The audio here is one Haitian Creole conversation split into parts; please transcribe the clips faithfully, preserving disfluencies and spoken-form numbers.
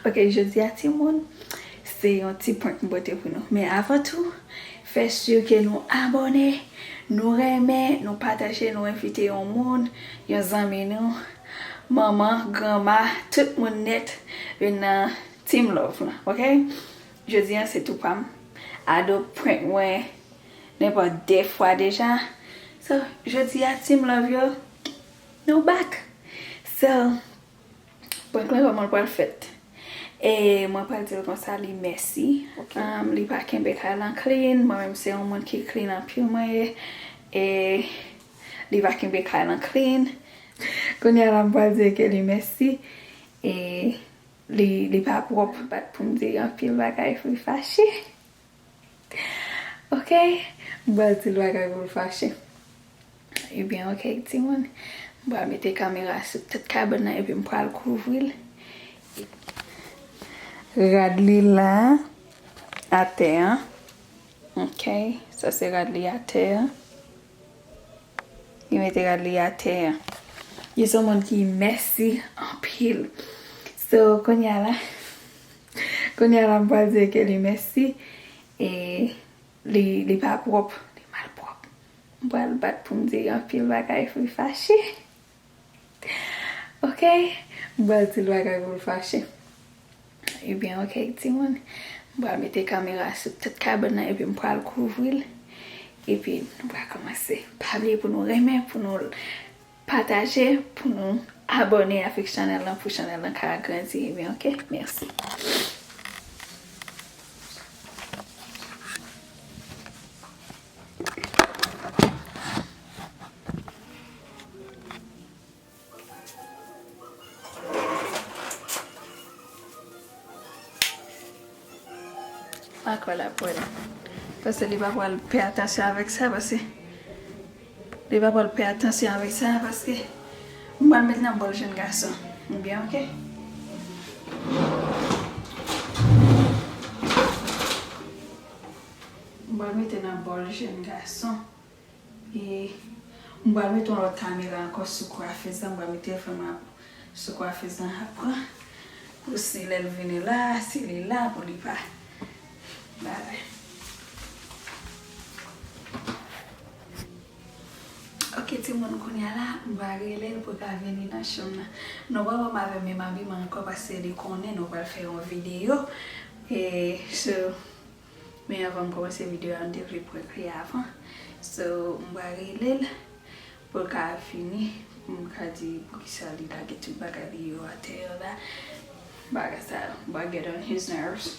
Ok, jodi a, timoun, se yon ti prank m pote pou nou. Men avan tou, fè si ke nou abòne, nou renmen, nou pataje, nou envite yon moun, yon zanmi nou, manman, granma, tout moun nèt vin nan Team Love lan, ok? Jodi a, se tou pa m. Ado prank mwen nenpòt de fwa deja. So, jodi a, Team Love yo, nou back. So, prank lan, kòman l pral fèt? E mwen pral di l konsa, li mèsi. Ok. Um, li pa kenbe kay lan clean. Mwen menm, se yon moun ki clean anpil mwen ye. E li pa kenbe kay lan clean. Kounye a la, m pral di ke li mèsi. E li, li pa pwòp. Bat pou m di anpil bagay pou l fache. Ok, m pral di l bagay pou l fache. Ebyen, ok, timoun. M pral mete kamera sou tèt kabann nan epi m pral kouvri l. Rad li la, atè an. Ok, sa se rad li atè an. Li mete rad li atè an. Li se yon moun ki mèsi anpil. So, kounye a la, kounye a la, m pral di ke li mèsi. E li, li pa pwòp, li malpwòp. M pral bat pou m di anpil bagay pou l fache. Ok? M pral di l bagay pou l fache. Ebyen, ok, timoun. M pral mete kamera sou tèt kabann nan epi m pral kouvri l. Epi nou pral kòmanse. Pa bliye pou nou renmen, pou nou pataje, pou nou abòne avèk chanèl lan, pou chanèl lan ka grandi. Ebyen, ok? Mèsi. Akò l ap wè l. Paske li pa pral pè atansyon avèk sa, paske li pa pral pè atansyon avèk sa, paske m pral met nan bòl jèn gason. Ebyen, ok? M pral mete nan bòl jèn gason. E m pral mete yon lòt kamera ankò sou kwafez lan. M pral mete telefòn mwen sou kwafez lan apre. Pou si lè l vini la, si li la, pou li pa bagay. Ok, timoun, kounye a la, m va rele l pou l ka vini nan chanm nan. Nou pral wè m avè menm abiman ankò, paske li konnen nou pral fè yon videyo. E, so, Men anvan m kòmanse videyo a, m te vle prank li avan. So, m pral rele l pou l ka vini, pou m ka di poukisa li lage tout bagay li yo atè la. Bagay sa, m pral get on his nerves.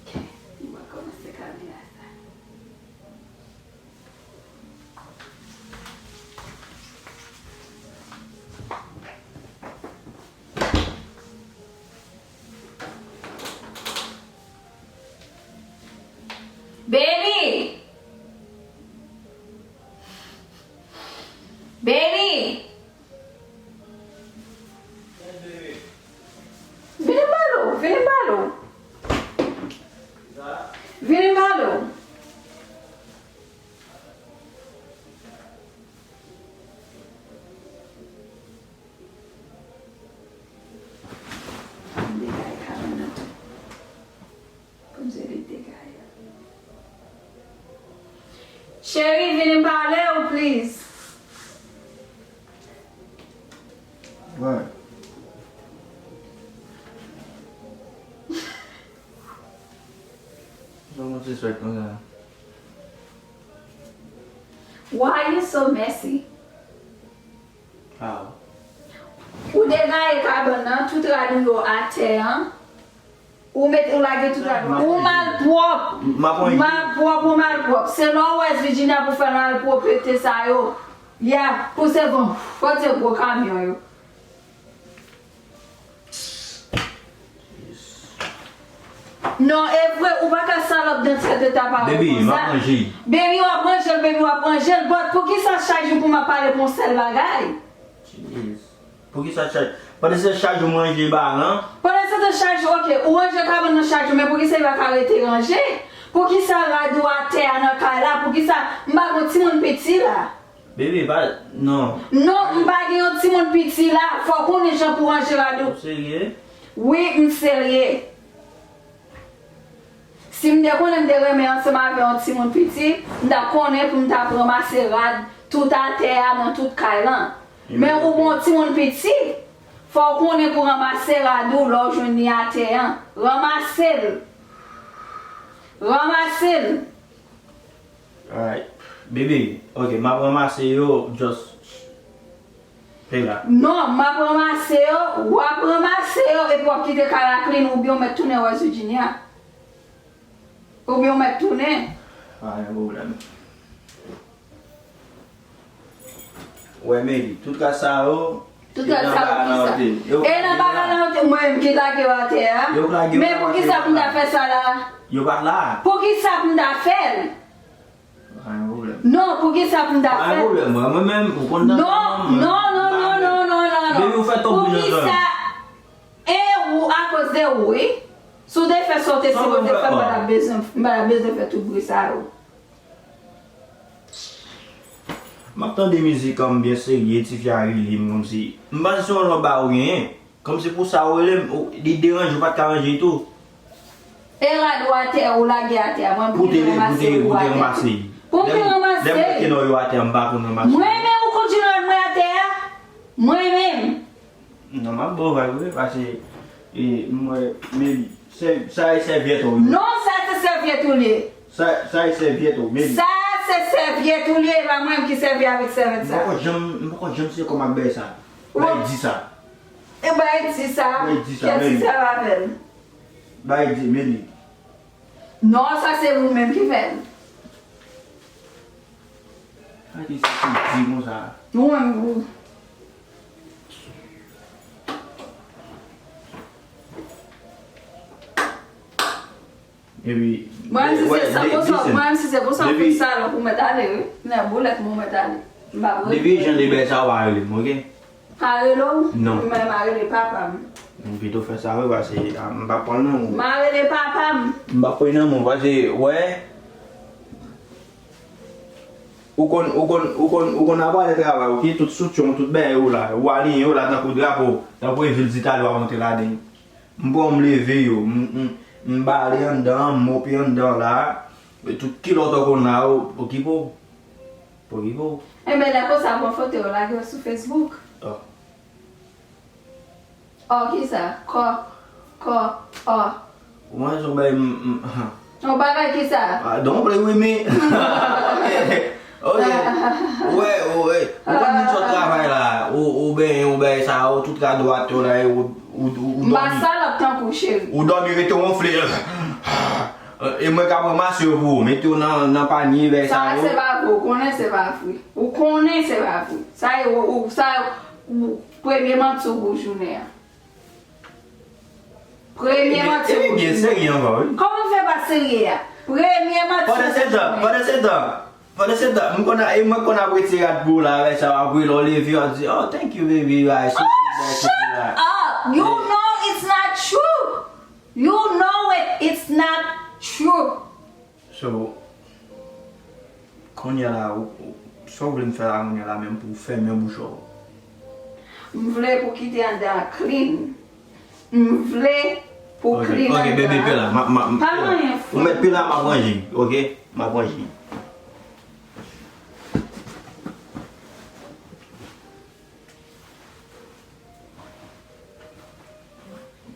Ok, nou va kòmanse kamera sa. Baby! Baby! Vini m pale w, vini m pale w. Vini m pale w. Degaye kabann nan tou. Kòmsi li degaye. Cheri, vini m pale w, please. Why? Sa w konn se swèt konsa? Why you so messy? Aw. Ou degaye kabann nan, tout rad ou yo atè an. Ou met, ou lage tout rad ou. Ou malpwòp. M ap pran. Malpwòp, ou malpwòp. Se lè w wè Virginia pou fè malpwòpte sa yo. Ya, pou se bon. Kote gwo kamyon yo? Non, e vre, ou pa ka salòp dans tèt de ta pawòl konsa. Baby, m ap ranje. Baby, w ap ranje l, baby, w ap ranje l. But poukisa chak jou pou m ap pale pou yon sèl bagay? Jeez. Poukisa chak, pandan se chak jou m ranje ba lan? Pandan se tan chak jou, ok, ou ranje kabann nan chak jou, men poukisa li pa ka rete ranje? Poukisa rad ou atè a nan kay la? Poukisa m pa gen yon timoun piti la? Bebe, pa, non. Non, m pa gen yon timoun piti la. Fò w konnen jan pou ranje rad ou. Ou serye? Wi, m serye. Si m te konnen m te renmen ansanm avè yon timoun piti, m t ap konnen pou m t ap ranmase rad tout atè a nan tout kay lan. Men ou gon timoun piti, fò w konnen pou ranmase rad ou lè w jwenn li atè an. Ranmase l. Ranmase l. Alright. Bebe, ok, m ap ranmase yo, just stay la. Non, m ap ranmase yo, w ap ranmase yo, epi w ap kite kay la clean, oubyen w mèt tounen wè Virginia. Oubyen w mèt tounen. Pa gen pwoblèm. Wè, Meli, tout rad sa yo, tout rad sa yo, poukisa? E nan bagay lan yo te, mwen menm ki lage yo atè a. Men poukisa pou m ta fè sa la? Yo pa t la. Poukisa pou m ta fè l? Pa gen pwoblèm. Non, poukisa pou m ta fè l? Pa gen pwoblèm, mwen, mwen menm, ou konn nan non, non, non, non, non, non, non, non. Bebe, ou fè twòp bri nan zòn. Poukisa? E ou, akoz de ou, wi. Si w te fè sa w te sipoze fè, m pa t ap bezwen, m pa t ap bezwen fè tout bri sa yo. M ap tande mizik an, m byen serye, tifi a rele m kòmsi. M panse se yon lòt bagay ou genyen. Kòmsi pou sa ou rele m, ou, li deranje, ou pa t ka ranje tou. E rad ou atè, ou lage atè a, mwen pou m te ranmase ou atè. Pou te ranmase. Pou m te ranmase. Lè m mete nan yo atè a, m pa konn ranmase. Mwen menm ou konn jwenn rad mwen atè a? Mwen menm. Non, m ap ba w vag wi, paske, e, m wè, men, sè-, sa e sèvyèt ou ye. Non, sa se sèvyèt ou li ye. Sa, sa e sèvyèt ou, men. Sa se sèvyèt ou li ye, e pa mwen ki sèvi avèk sèvyèt sa. M poko janm, m poko janm se kòman bay sa. Bay di sa. E bay di sa. Bay di sa, men. Kèt si sèvi avè l. Bay di, men li. Non, sa se ou menm ki fè l. Sa ki sa ki di konsa? Ou menm ou. Epi, mwen menm si se san pou san, mwen menm si se pou san pou salon pou mèt ale, wi. Nan boulèt mwen mèt ale. M pa vle. Depi jan de bèl sa w pa rele m, oke? Pa rele w? Non. Mwen m a rele papa m. M pito fè sa wi, paske, a, m pa pran nan men w. M a rele papa m. M pa pran nan men w, paske, wè, ou konn, ou konn, ou konn, ou konn ap ale travay, oke? Tout soutyon, tout bagay yo la. Ou aliyen yo la tankou drapo, tankou e vil Zitali w ap rantre ladan. M pran, m leve yo, m, m, m bale anndan, m mope anndan la. E tout kilòt ou konn la, ou, okipe w. Pou li pou. Enben, lè konsa, pran foto yo, lage yo sou Facebook. Oh. Oh, kisa? Kò, kò, oh. Ou manje yon bagay, m, m, han. Yon bagay kisa? Ah, don't play with me. Ok. Ok. Ou wè, ou wè. Ou konn moun sot travay la, ou, ou benyen, ou bagay sa, ou tout la dwat yo la, ou, ou, ou, ou dòmi. M pa salòp tankou w, cheri. Ou dòmi, rete wonfle. E mwen k ap ranmase yo pou ou, mete yo nan, nan panye, bagay sa yo. Sa se pa vre, ou konnen se pa vre. Ou konnen se pa vre. Sa e, ou, ou, sa, ou, premye manti w pou jounen an. Premye manti w pou jounen an. Epi byen serye ankò, wi. Kòman m fè pa serye a? Premye manti w pou jounen an. Pandan se tan, pandan se tan, pandan se tan, m konn a, e mwen konn ap retire rad pou w la, avè sa, apre lè w leve, w ap di, "Oh, thank you, baby, I so sweet, bagay sou la." Shut up! You know it's not true. You know it, it's not true. So, kounye a la, ou, ou, sa w vle m fè la kounye a la menm pou w fèmen bouch ou? M vle pou kite anndan an clean. M vle pou clean anndan an. Ok, ok, baby, pe la, m ap, m ap, m ap, ou mèt pe la, m ap ranje, ok? M ap ranje.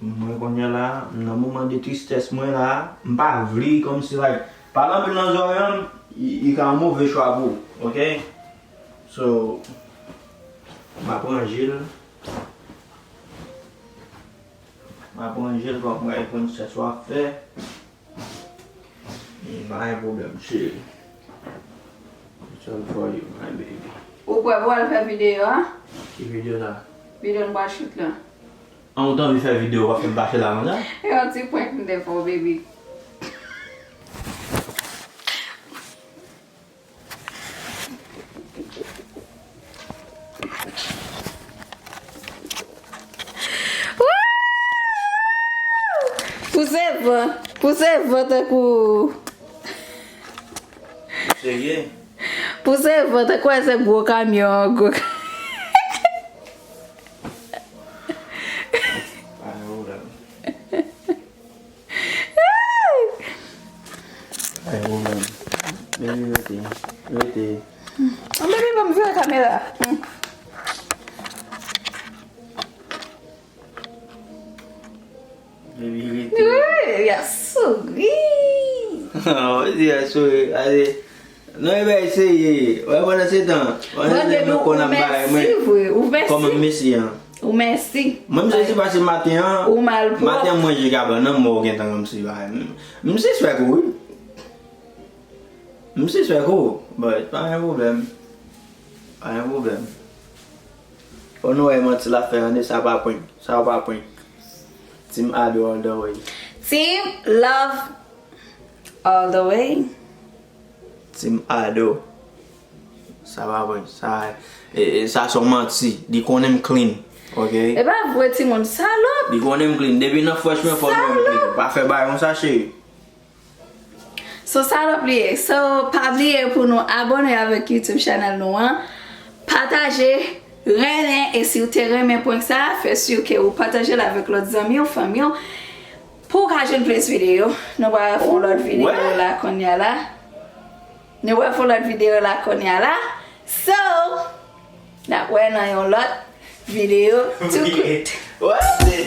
Mwen kounye a la, m nan moman de tristès mwen la, m pa vle kòmsi, like, pale anpil nan zòrèy an, li, li ka yon move chwa pou ou, ok? So, m ap ranje l. M ap ranje l, kòm mwen konn sa w ap fè. E pa gen pwoblèm, cheri. It's all for you, my baby. Ou prè pou w al fè videyo a? Ki videyo sa? Videyo n pral shoot la. An, ou t anvi fè videyo, w ap fè m fache la konsa? E yon ti prank m te fè w, baby. Pouse van, pouse van tankou. Serye? Pouse van tankou wè se gwo kamyon, gwo ka- Pa gen pwoblèm. Pa gen pwoblèm. Baby, rete. Rete. An, baby, ban m vire kamera. Hmm. Baby, rete. Wi, y ap souri. Oh, y ap souri. Ale. Non, e bay serye. Wè, pandan se tan, pandan se tan, mwen konn ap bay mwen. Kòman mesye an? Ou mèsi. Mwen, m sezi pase maten an. Ou malpwòp. Maten an, mwen manje kabann nan, mwen gentan ranmse bagay. M, m sispèk ou, wi. M sispèk ou, but pa gen pwoblèm. Pa gen pwoblèm. Fò nou wè manti l ap fè an de, sa pa prank. Sa pa prank. Team Ado all the way. Team Love all the way. Team Ado. Sa pa prank. Sa, e, e, sa se yon manti. Li konnen m clean. Ok? E pa vre, timoun. Salòp. Li konnen m clean. Depi nan freshman, fò nou wè m clean. Salòp. Pa fè bagay konsa, cheri. So, salòp li ye. So, pa bliye pou nou abòne avèk YouTube channel nou an. Pataje, renmen, e si w te renmen prank sa, fè si ke ou pataje l avèk lòt zanmi w, fanmi w. Pou w ka jwenn plis videyo, nou pral fè yon lòt videyo la kounye a la. Nou pral fè yon lòt videyo la kounye a la. So, n ap wè nan yon lòt videyo tou kout. Wè, se